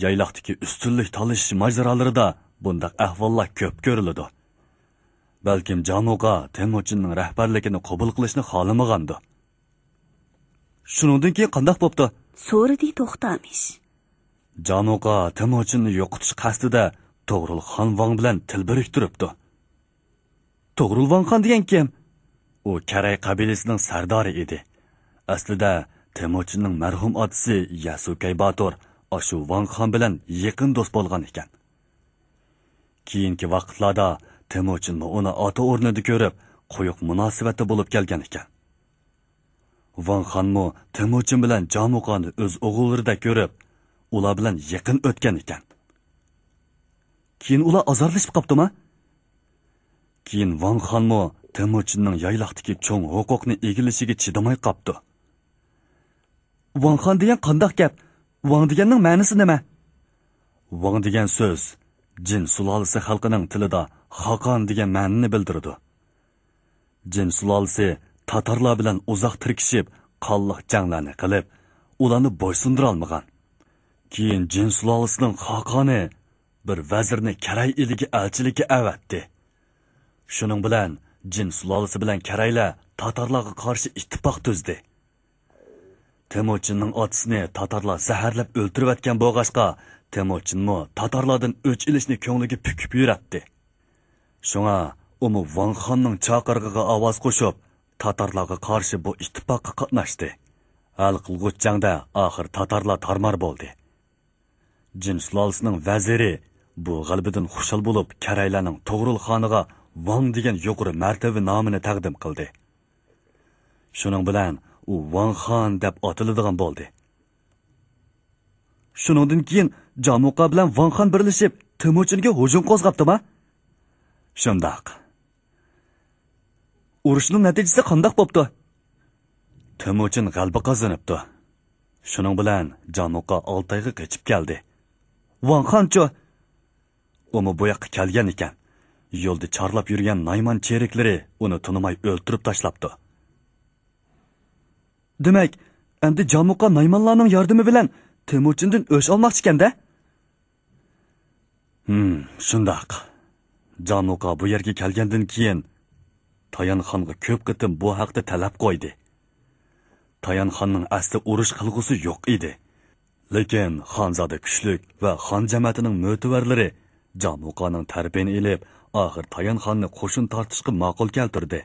يايلاقتىكى ئۈستۈنلۈك تالىشىش ماجىرالىرىدا بۇنداق ئەھۋاللار كۆپ كۆرۈلىدۇ. بەلكىم جامۇقا تېمۇچىننىڭ رەھبەرلىكىنى قوبۇل قىلىشنى خالىمىغاندۇ. شۇنىڭدىن كېيىن قانداق بوپتۇ؟ سورىدى توختامىش. جامۇقا تېمۇچىننى يوقىتىش قەستىدە توغرۇل خان ۋاڭ بىلەن تىل بىرىكتۈرۈپتۇ. توغرۇل ۋاڭ خان دېگەن كىم؟ ئۇ كەرەي قەبىلىسىنىڭ سەردارى ئىدى. ئەسلىدە تېمۇچىننىڭ مەرھۇم ئاتىسى يەسۇكەي باتۇر ئاشۇ ۋاڭ خان بىلەن يېقىن دوست بولغان ئىكەن. كېيىنكى ۋاقىتلاردا تېمۇچىنمۇ ئۇنى ئاتا ئورنىدا كۆرۈپ، قويۇق مۇناسىۋەتتە بولۇپ كەلگەن ئىكەن. ۋاڭ خانمۇ تېمۇچىن بىلەن جامۇقانى ئۆز ئوغۇللىرىدەك كۆرۈپ، ئۇلار بىلەن يېقىن ئۆتكەن ئىكەن. كېيىن ئۇلار ئازارلىشىپ قاپتۇما؟ كېيىن ۋاڭ خانمۇ تېمۇچىننىڭ يايلاقتىكى چوڭ ھوقۇقنى ئىگىلىشىگە چىدىماي قاپتۇ. ۋاڭ خان دېگەن قانداق گەپ؟ ۋاڭ دېگەننىڭ مەنىسى نېمە؟ ۋاڭ دېگەن سۆز جىن سۇلالىسى خەلقىنىڭ تىلىدا خاقان دېگەن مەنىنى بىلدۈرىدۇ. جىن سۇلالىسى تاتارلار بىلەن ئۇزاق تىركىشىپ، قانلىق جەڭلەرنى قىلىپ، ئۇلارنى بويسۇندۇرالمىغان. كېيىن جىن سۇلالىسىنىڭ خاقانى بىر ۋەزىرنى كەرەي ئېلىگە ئەلچىلىككە ئەۋەتتى. شۇنىڭ بىلەن جىن سۇلالىسى بىلەن كەرەيلەر تاتارلارغا قارشى ئىتتىپاق تۈزدى. تېمۇچىننىڭ ئاتىسىنى تاتارلار زەھەرلەپ ئۆلتۈرۈۋەتكەن بولغاچقا، تېمۇچىنمۇ تاتارلاردىن ئۆچ ئېلىشنى كۆڭلىگە پۈكۈپ يۈرەتتى. شۇڭا ئۇمۇ ۋاڭ خاننىڭ چاقىرىقىغا ئاۋاز قوشۇپ، تاتارلارغا قارشى بۇ ئىتتىپاققا قاتناشتى. ھەل قىلغۇچ جەڭدە ئاخىر تاتارلار تارمار بولدى. جىن سۇلالىسىنىڭ ۋەزىرى بۇ غەلىبىدىن خۇشال بولۇپ، كەرەيلەرنىڭ توغرۇل خانىغا ۋاڭ دېگەن يۇقىرى مەرتىۋە نامىنى تەقدىم قىلدى. شۇنىڭ بىلەن ئۇ ۋاڭ خان دەپ ئاتىلىدىغان بولدى. شۇنىڭدىن كېيىن جامۇقا بىلەن ۋاڭ خان بىرلىشىپ تېمۇچىنگە ھۇجۇم قوزغاپتىما؟ شۇنداق. ئۇرۇشنىڭ نەتىجىسى قانداق بوپتۇ؟ تېمۇچىن غەلىبە قازىنىپتۇ. شۇنىڭ بىلەن جامۇقا ئالتايغا قېچىپ كەلدى. ۋاڭ خانچۇ؟ ئۇمۇ بۇ ياققا كەلگەن ئىكەن. يولدا چارلاپ يۈرگەن نايمان چېرىكلىرى ئۇنى تونۇماي ئۆلتۈرۈپ تاشلاپتۇ. دېمەك، ئەمدى جامۇقا نايمانلارنىڭ ياردىمى بىلەن تېمۇچىندىن ئۆچ ئالماقچىكەن-دە؟ ھىم، شۇنداق. جامۇقا بۇ يەرگە كەلگەندىن كېيىن، تايانخانغا كۆپ قېتىم بۇ ھەقتە تەلەپ قويدى. تايانخاننىڭ ئەسلى ئۇرۇش قىلغۇسى يوق ئىدى. لېكىن خانزادە كۈچلۈك ۋە خان جەمەتىنىڭ مۆتىۋەرلىرى جامۇقانىڭ تەرىپىنى ئېلىپ، ئاخىر تايانخاننى قوشۇن تارتىشقا ماقۇل كەلتۈردى.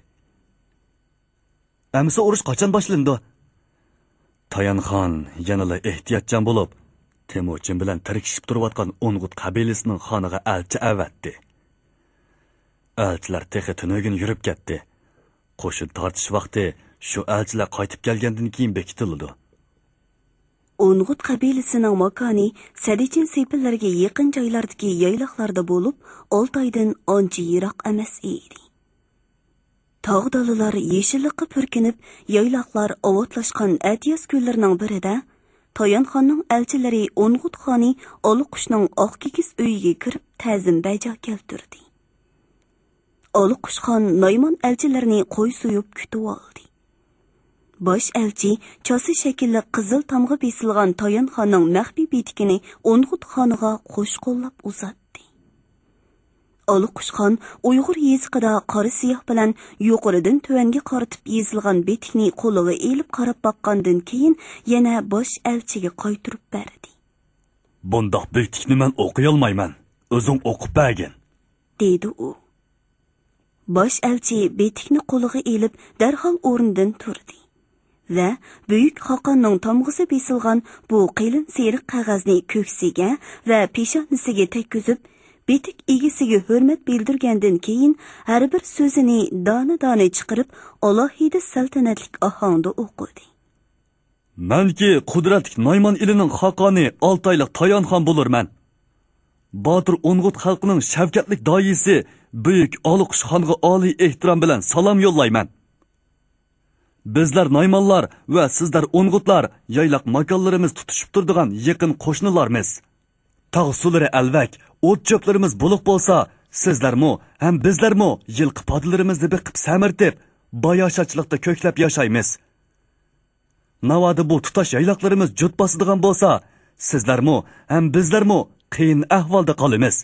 ئەمىسە ئۇرۇش قاچان باشلىنىدۇ؟ تايانخان يەنىلا ئېھتىياتچان بولۇپ، تېمۇچىن بىلەن تىركىشىپ تۇرۇۋاتقان ئونغۇت قەبىلىسىنىڭ خانىغا ئەلچى ئەۋەتتى. ئەلچىلەر تېخى تۈنۈگۈن يۈرۈپ كەتتى. قوشۇن تارتىش ۋاقتى شۇ ئەلچىلەر قايتىپ كەلگەندىن كېيىن بېكىتىلىدۇ. ئونغۇت قەبىلىسىنىڭ ماكانى سەدىچىن سېپىللەرگە يېقىن جايلاردىكى يايلاقلاردا بولۇپ، ئالتايدىن ئانچە يىراق ئەمەس ئىدى. تاغ دالىلار يېشىللىققا پۈركىنىپ، يايلاقلار ئاۋاتلاشقان ئەتىياز كۈنلىرىنىڭ بىرىدە، تايانخاننىڭ ئەلچىلىرى ئونغۇت خانى ئالىقۇشنىڭ ئاق كىگىز ئۆيىگە كىرىپ، تەزىم بەجا كەلتۈردى. ئالىقۇش خان نايمان ئەلچىلىرىنى قوي سويۇپ كۈتۈۋالدى. باش ئەلچى چاسا شەكىللىك قىزىل تامغا بېسىلغان تايانخاننىڭ مەخپىي بېتىكىنى ئونغۇت خانىغا قوش قوللاپ ئۇزاتتى. ئالىقۇش خان ئۇيغۇر يېزىقىدا قارا سىياھ بىلەن يۇقىرىدىن تۆۋەنگە قارىتىپ يېزىلغان بېتىكنى قولىغا ئېلىپ قاراپ باققاندىن كېيىن، يەنە باش ئەلچىگە قايتۇرۇپ بەردى. بۇنداق بېتىكنى مەن ئوقۇيالمايمەن. ئۆزۈڭ ئوقۇپ بەرگىن. دېدى ئۇ. باش ئەلچى بېتىكنى قولىغا ئېلىپ، دەرھال ئورنىدىن تۇردى ۋە بۈيۈك خاقاننىڭ تامغىسى بېسىلغان بۇ قېلىن سېرىق قەغەزنى كۆكسىگە ۋە پېشانىسىگە تەگكۈزۈپ، بېتىك ئىگىسىگە ھۆرمەت بىلدۈرگەندىن كېيىن، ھەر بىر سۆزىنى دانە-دانە چىقىرىپ، ئالاھىدە سەلتەنەتلىك ئاھاڭدا ئوقۇدى. مەنكى قۇدرەتلىك نايمان ئېلىنىڭ خاقانى ئالتايلىق تايانخان بولۇرمەن. باتۇر ئونغۇت خەلقىنىڭ شەۋكەتلىك داھىيسى بۈيۈك ئالىقۇش خانغا ئالىي ئېھتىرام بىلەن سالام يوللايمەن. بىزلەر نايمانلار ۋە سىزلەر ئونغۇتلار يايلاق ماكانلىرىمىز تۇتىشىپ تۇرىدىغان يېقىن قوشنىلارمىز. تاغ سۇلىرى ئەلۋەك، ئوت-چۆپلىرىمىز بولۇق بولسا، سىزلەرمۇ ھەم بىزلەرمۇ يىلقى پادىلىرىمىزنى بېقىپ سەمرىتىپ، باياشاتچىلىقتا كۆكلەپ ياشايمىز. ناۋادا بۇ تۇتاش يايلاقلىرىمىز جۇت باسىدىغان بولسا، سىزلەرمۇ ھەم بىزلەرمۇ قىيىن ئەھۋالدا قالىمىز.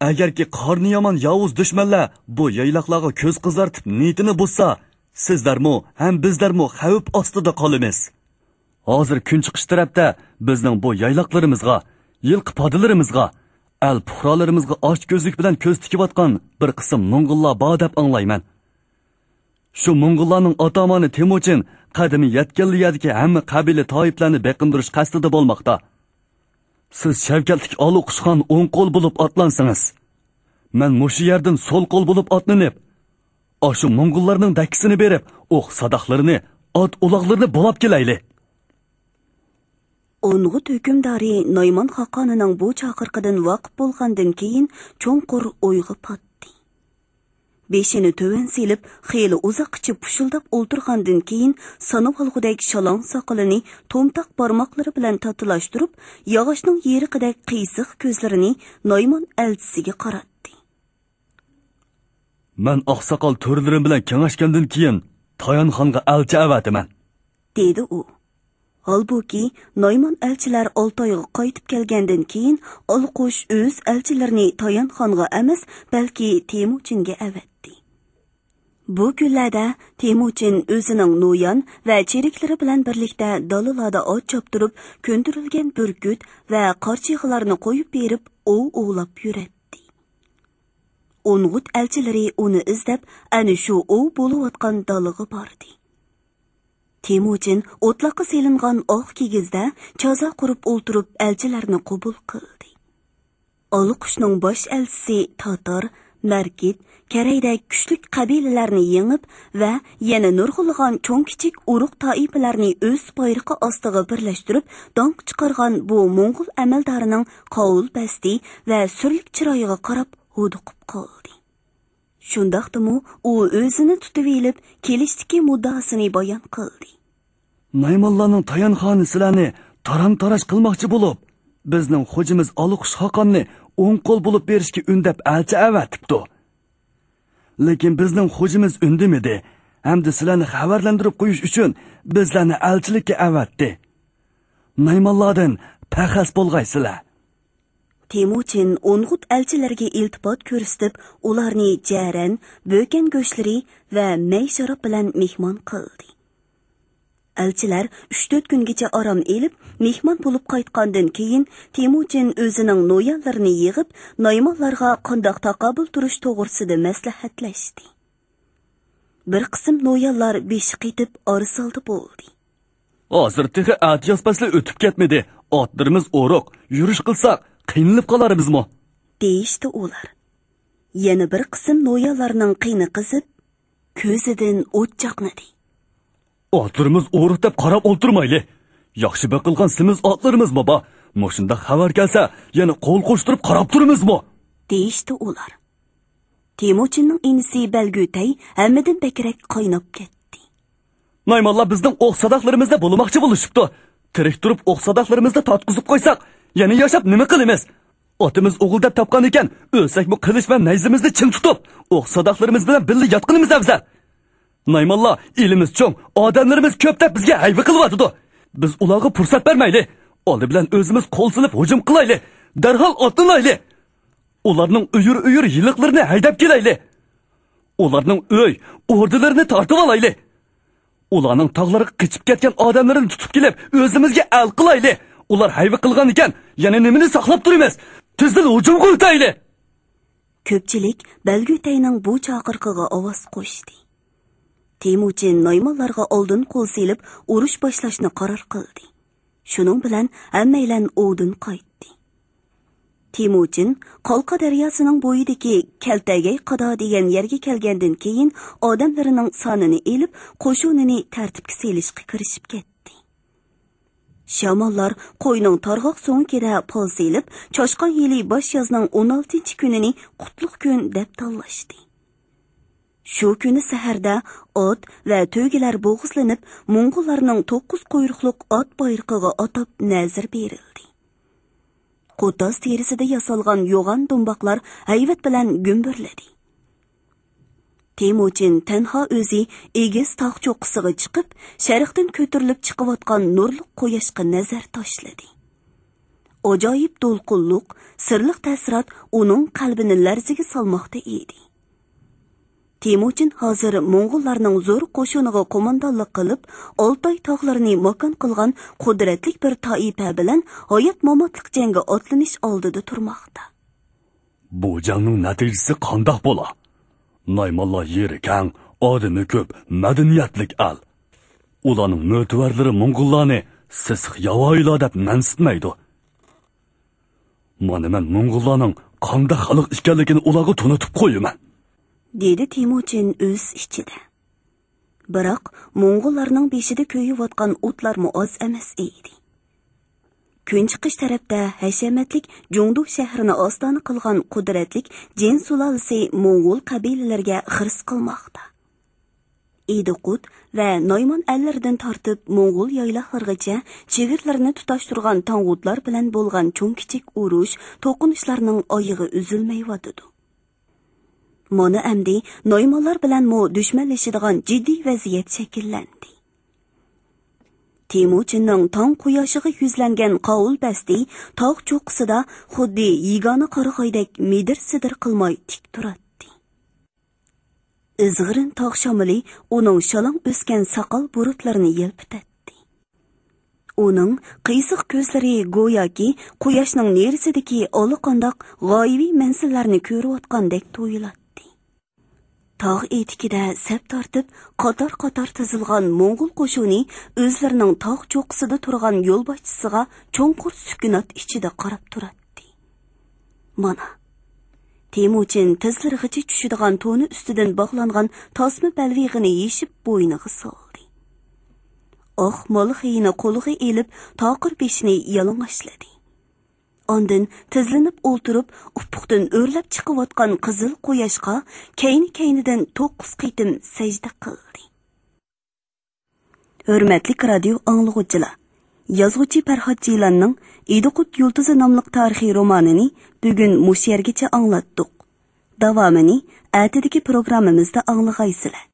ئەگەركى قارنى يامان ياۋۇز دۈشمەنلەر بۇ يايلاقلارغا كۆز قىزارتىپ نىيىتىنى بۇزسا، سىزلەرمۇ ھەم بىزلەرمۇ خەۋپ ئاستىدا قالىمىز. ھازىر كۈنچىقىش تەرەپتە بىزنىڭ بۇ يايلاقلىرىمىزغا، يىلقى پادىلىرىمىزغا، ئەل پۇقرالىرىمىزغا ئاچكۆزلۈك بىلەن كۆز تىكىۋاتقان بىر قىسىم موڭغۇللار بار دەپ ئاڭلايمەن. شۇ موڭغۇللارنىڭ ئاتامانى تېمۇچىن قەدىمى يەتكەنلا يەردىكى ھەممە قەبىلە تائىپلەرنى بېقىندۇرۇش قەستىدە بولماقتا. سىز شەۋكەتلىك ئالىقۇشخان ئوڭ قول بولۇپ ئاتلانسىڭىز، مەن مۇشۇ يەردىن سول قول بولۇپ ئاتلىنىپ، ئاشۇ موڭغۇللارنىڭ دەككىسىنى بېرىپ، ئوق ساداقلىرىنى ئات ئۇلاغلىرىنى بولاپ كېلەيلى. ئونغۇت ھۆكۈمدارى نايمان خاقانىنىڭ بۇ چاقىرىقىدىن ۋاقىپ بولغاندىن كېيىن، چوڭقۇر ئويغا پاتتى. بېشىنى تۆۋەن سېلىپ، خېلى ئۇزاققىچە پۇشۇلداپ ئولتۇرغاندىن كېيىن، سانىۋالغۇدەك شالاڭ ساقىلىنى تومتاق بارماقلىرى بىلەن تاتىلاشتۇرۇپ، ياغاچنىڭ يېرىقىدەك قىيسىق كۆزلىرىنى نايمان ئەلچىسىگە قاراتتى. مەن ئاقساقال تۆرىلىرىم بىلەن كېڭەشكەندىن كېيىن، تايانخانغا ئەلچى ئەۋەتىمەن، دېدى ئۇ. ھالبۇكى، نايمان ئەلچىلەر ئالتايغا قايتىپ كەلگەندىن كېيىن، ئالقۇش ئۆز ئەلچىلىرىنى تايانخانغا ئەمەس، بەلكى تېمۇچىنگە ئەۋەتتى. بۇ كۈنلەردە تېمۇچىن ئۆزىنىڭ نويان ۋە چېرىكلىرى بىلەن بىرلىكتە دالىلاردا ئات چاپتۇرۇپ، كۆندۈرۈلگەن بۈركۈت ۋە قارچىغىلارنى قويۇپ بېرىپ، ئوۋ ئوۋلاپ يۈرەتتى. ئونغۇت ئەلچىلىرى ئۇنى ئىزدەپ، ئەنە شۇ ئوۋ بولۇۋاتقان دالىغا باردى. تېمۇچىن ئوتلاققا سېلىنغان ئاق كىگىزدە چازا قۇرۇپ ئولتۇرۇپ، ئەلچىلەرنى قوبۇل قىلدى. ئالىقۇشنىڭ باش ئەلچىسى تاتار، مەركىت، كەرەيدەك كۈچلۈك قەبىلىلەرنى يېڭىپ ۋە يەنە نۇرغۇنلىغان چوڭ-كىچىك ئۇرۇق-تائىپىلەرنى ئۆز بايرىقى ئاستىغا بىرلەشتۈرۈپ، داڭق چىقارغان بۇ موڭغۇل ئەمەلدارىنىڭ قاۋۇل-پەستى ۋە سۈرلۈك چىرايىغا قاراپ ھودۇقۇپ قالدى. شۇنداقتىمۇ ئۇ ئۆزىنى تۇتۇۋېلىپ، كېلىشتىكى مۇددىئاسىنى بايان قىلدى. نايمانلارنىڭ تايانخانى سىلەرنى تارام-تاراش قىلماقچى بولۇپ، بىزنىڭ خوجىمىز ئالىقۇش خاقاننى ئوڭ قول بولۇپ بېرىشكە ئۈندەپ ئەلچى ئەۋەتىپتۇ. لېكىن بىزنىڭ خوجىمىز ئۈندىمىدى ھەمدە سىلەرنى خەۋەرلەندۈرۈپ قويۇش ئۈچۈن بىزلەرنى ئەلچىلىككە ئەۋەتتى. نايمانلاردىن پەخەس بولغايسىلەر. تېمۇچىن ئونغۇت ئەلچىلىرىگە ئىلتىپات كۆرسىتىپ، ئۇلارنى جەرەن، بۆكەن گۆشلىرى ۋە مەي شاراب بىلەن مېھمان قىلدى. ئەلچىلەر ئۈچ-تۆت كۈنگىچە ئارام ئېلىپ، مېھمان بولۇپ قايتقاندىن كېيىن، تېمۇچىن ئۆزىنىڭ نويانلىرىنى يىغىپ، نايمانلارغا قانداق تاقابىل تۇرۇش توغرىسىدا مەسلىھەتلەشتى. بىر قىسىم نويانلار بېشى قېتىپ، ئارىسالدى بولدى. ھازىر تېخى ئەتىياز پەسلى ئۆتۈپ كەتمىدى. ئاتلىرىمىز ئورۇق، يۈرۈش قىلساق قىينىلىپ قالارمىزمۇ؟ دېيىشتى ئۇلار. يەنە بىر قىسىم نويانلارنىڭ قېنى قىزىپ، كۆزىدىن ئوت چاقنىدى. ئاتلىرىمىز ئورۇق دەپ قاراپ ئولتۇرمايلى. ياخشى بېقىلغان سېمىز ئاتلىرىمىزمۇ بار. مۇشۇنداق خەۋەر كەلسە، يەنە قول قوشتۇرۇپ قاراپ تۇرىمىزمۇ؟ دېيىشتى ئۇلار. تېمۇچىننىڭ ئىنىسى بەلگۈتەي ھەممىدىن بەكرەك قايناپ كەتتى. نايمانلار بىزنىڭ ئوق-ساداقلىرىمىزنى بۇلىماقچى بولۇشۇپتۇ. تىرىك تۇرۇپ ئوق-ساداقلىرىمىزنى تارتقۇزۇپ قويساق، يەنە ياشاپ نېمە قىلىمىز؟ ئاتىمىز ئوغۇل دەپ تاپقان ئىكەن، ئۆلسەكمۇ قىلىچ ۋە نەيزىمىزنى چىڭ تۇتۇپ، ئوق-ساداقلىرىمىز بىلەن بىللە ياتقىنىمىز ئەۋزەل. نايمانلار، ئېلىمىز چوڭ، ئادەملىرىمىز كۆپ دەپ بىزگە ھەيۋە قىلىۋاتىدۇ. بىز ئۇلارغا پۇرسەت بەرمەيلى. ئالدى بىلەن ئۆزىمىز قول سېلىپ ھۇجۇم قىلايلى. دەرھال ئاتلىنايلى. ئۇلارنىڭ ئۆيۈر-ئۆيۈر يىلىقلىرىنى ھەيدەپ كېلەيلى. ئۇلارنىڭ ئۆي، ئوردىلىرىنى تارتىۋالايلى. ئۇلارنىڭ تاغلارغا قېچىپ كەتكەن ئادەملىرىنى تۇتۇپ كېلىپ، ئۆزىمىزگە ئەل قىلايلى. ئۇلار ھەيۋە قىلغانىكەن، يەنە نېمىنى ساقلاپ تۇرىمىز؟ تېزدىن ھۇجۇمغا ئۆتەيلى. كۆپچىلىك بەلگۈتەينىڭ بۇ چاقىرىقىغا ئاۋاز قوشتى. تېمۇچىن نايمانلارغا ئالدىن قول سېلىپ، ئۇرۇش باشلاشنى قارار قىلدى. شۇنىڭ بىلەن ھەممەيلەن ئوۋدىن قايتتى. تېمۇچىن قالقا دەرياسىنىڭ بويىدىكى كەلتەگەي قادا دېگەن يەرگە كەلگەندىن كېيىن، ئادەملىرىنىڭ سانىنى ئېلىپ، قوشۇنىنى تەرتىپكە سېلىشقا كىرىشىپ كەتتى. شاماللار قوينىڭ تارغاق سۆڭىكىدە پال سېلىپ، چاشقان يىلى باش يازنىڭ ئون ئالتىنچى كۈنىنى قۇتلۇق كۈن دەپ تاللاشتى. شۇ كۈنى سەھەردە ئات ۋە تۆگىلەر بوغۇزلىنىپ، موڭغۇللارنىڭ توققۇز قۇيرۇقلۇق ئات بايرىقىغا ئاتاپ نەزىر بېرىلدى. قوتاز تېرىسىدە ياسالغان يوغان دۇمباقلار ھەيۋەت بىلەن گۈمبۈرلىدى. تېمۇچىن تەنھا ئۆزى ئېگىز تاغ چوققىسىغا چىقىپ، شەرقتىن كۆتۈرۈلۈپ چىقىۋاتقان نۇرلۇق قۇياشقا نەزەر تاشلىدى. ئاجايىپ دولقۇنلۇق، سىرلىق تەسىرات ئۇنىڭ قەلبىنى لەرزىگە سالماقتا ئىدى. تېمۇچىن ھازىر موڭغۇللارنىڭ زور قوشۇنىغا قوماندانلىق قىلىپ، ئالتاي تاغلىرىنى ماكان قىلغان قۇدرەتلىك بىر تائىپە بىلەن ھايات-ماماتلىق جەڭگە ئاتلىنىش ئالدىدا تۇرماقتا. بۇ جەڭنىڭ نەتىجىسى قانداق بولا؟ نايمانلار يېرى كەڭ، ئادىمى كۆپ، مەدەنىيەتلىك ئەل. ئۇلارنىڭ مۆتىۋەرلىرى موڭغۇللارنى سېسىق ياۋايىلار دەپ مەنسىتمەيدۇ. مانا مەن موڭغۇللارنىڭ قانداق خەلق ئىكەنلىكىنى ئۇلارغا تونۇتۇپ قويىمەن. دېدى تېمۇچىن ئۆز ئىچىدە. بىراق، موڭغۇللارنىڭ بېشىدا كۆيۈۋاتقان ئوتلارمۇ ئاز ئەمەس ئىدى. كۈنچىقىش تەرەپتە ھەشەمەتلىك جۇڭدۇ شەھىرىنى ئاستانە قىلغان قۇدرەتلىك جىن سۇلالىسى موڭغۇل قەبىلىلىرىگە خىرىس قىلماقتا. ئىدىقۇت ۋە نايمان ئەللىرىدىن تارتىپ موڭغۇل يايلاقلىرىغىچە چېگرىلىرىنى تۇتاشتۇرغان تاڭغۇتلار بىلەن بولغان چوڭ-كىچىك ئۇرۇش، توقۇنۇشلارنىڭ ئايىغى ئۈزۈلمەيۋاتىدۇ. مانا ئەمدى نايمانلار بىلەنمۇ دۈشمەنلىشىدىغان جىددىي ۋەزىيەت شەكىللەندى. تېمۇچىننىڭ تاڭ قۇياشىغا يۈزلەنگەن قاۋۇل بەستى تاغ چوققىسىدا خۇددى يېگانە قارىغايدەك مىدىر-سىدىر قىلماي تىك تۇراتتى. ئىزغىرىن تاغ شامىلى ئۇنىڭ شالاڭ ئۆسكەن ساقال بۇرۇتلىرىنى يەلپۈتەتتى. ئۇنىڭ قىيسىق كۆزلىرى گوياكى قۇياشنىڭ نېرىسىدىكى ئاللىقانداق غايىۋى مەنزىللەرنى كۆرۈۋاتقاندەك تۇيۇلاتتى. تاغ ئېتىكىدە سەپ تارتىپ، قاتار-قاتار تىزىلغان موڭغۇل قوشۇنى ئۆزلىرىنىڭ تاغ چوققىسىدا تۇرغان يولباشچىسىغا چوڭقۇر سۈكۈنات ئىچىدە قاراپ تۇراتتى. مانا، تېمۇچىن تىزلىرىغىچە چۈشىدىغان تونى ئۈستىدىن باغلانغان تاسما بەلۋېغىنى يېشىپ بوينىغا سالدى. ئاق مالىخېيىنى قولىغا ئېلىپ، تاقىر بېشىنى يالىڭاچلىدى. ئاندىن تىزلىنىپ ئولتۇرۇپ، ئۇپۇقتىن ئۆرلەپ چىقىۋاتقان قىزىل قۇياشقا كەينى-كەينىدىن توققۇز قېتىم سەجدە قىلدى. ھۆرمەتلىك رادىيو ئاڭلىغۇچىلار، يازغۇچى پەرھات جىلاننىڭ ئىدىقۇت يۇلتۇزى ناملىق تارىخىي رومانىنى بۈگۈن مۇشۇ يەرگىچە ئاڭلاتتۇق. داۋامىنى ئەتىدىكى پروگراممىمىزدا ئاڭلىغايسىلەر.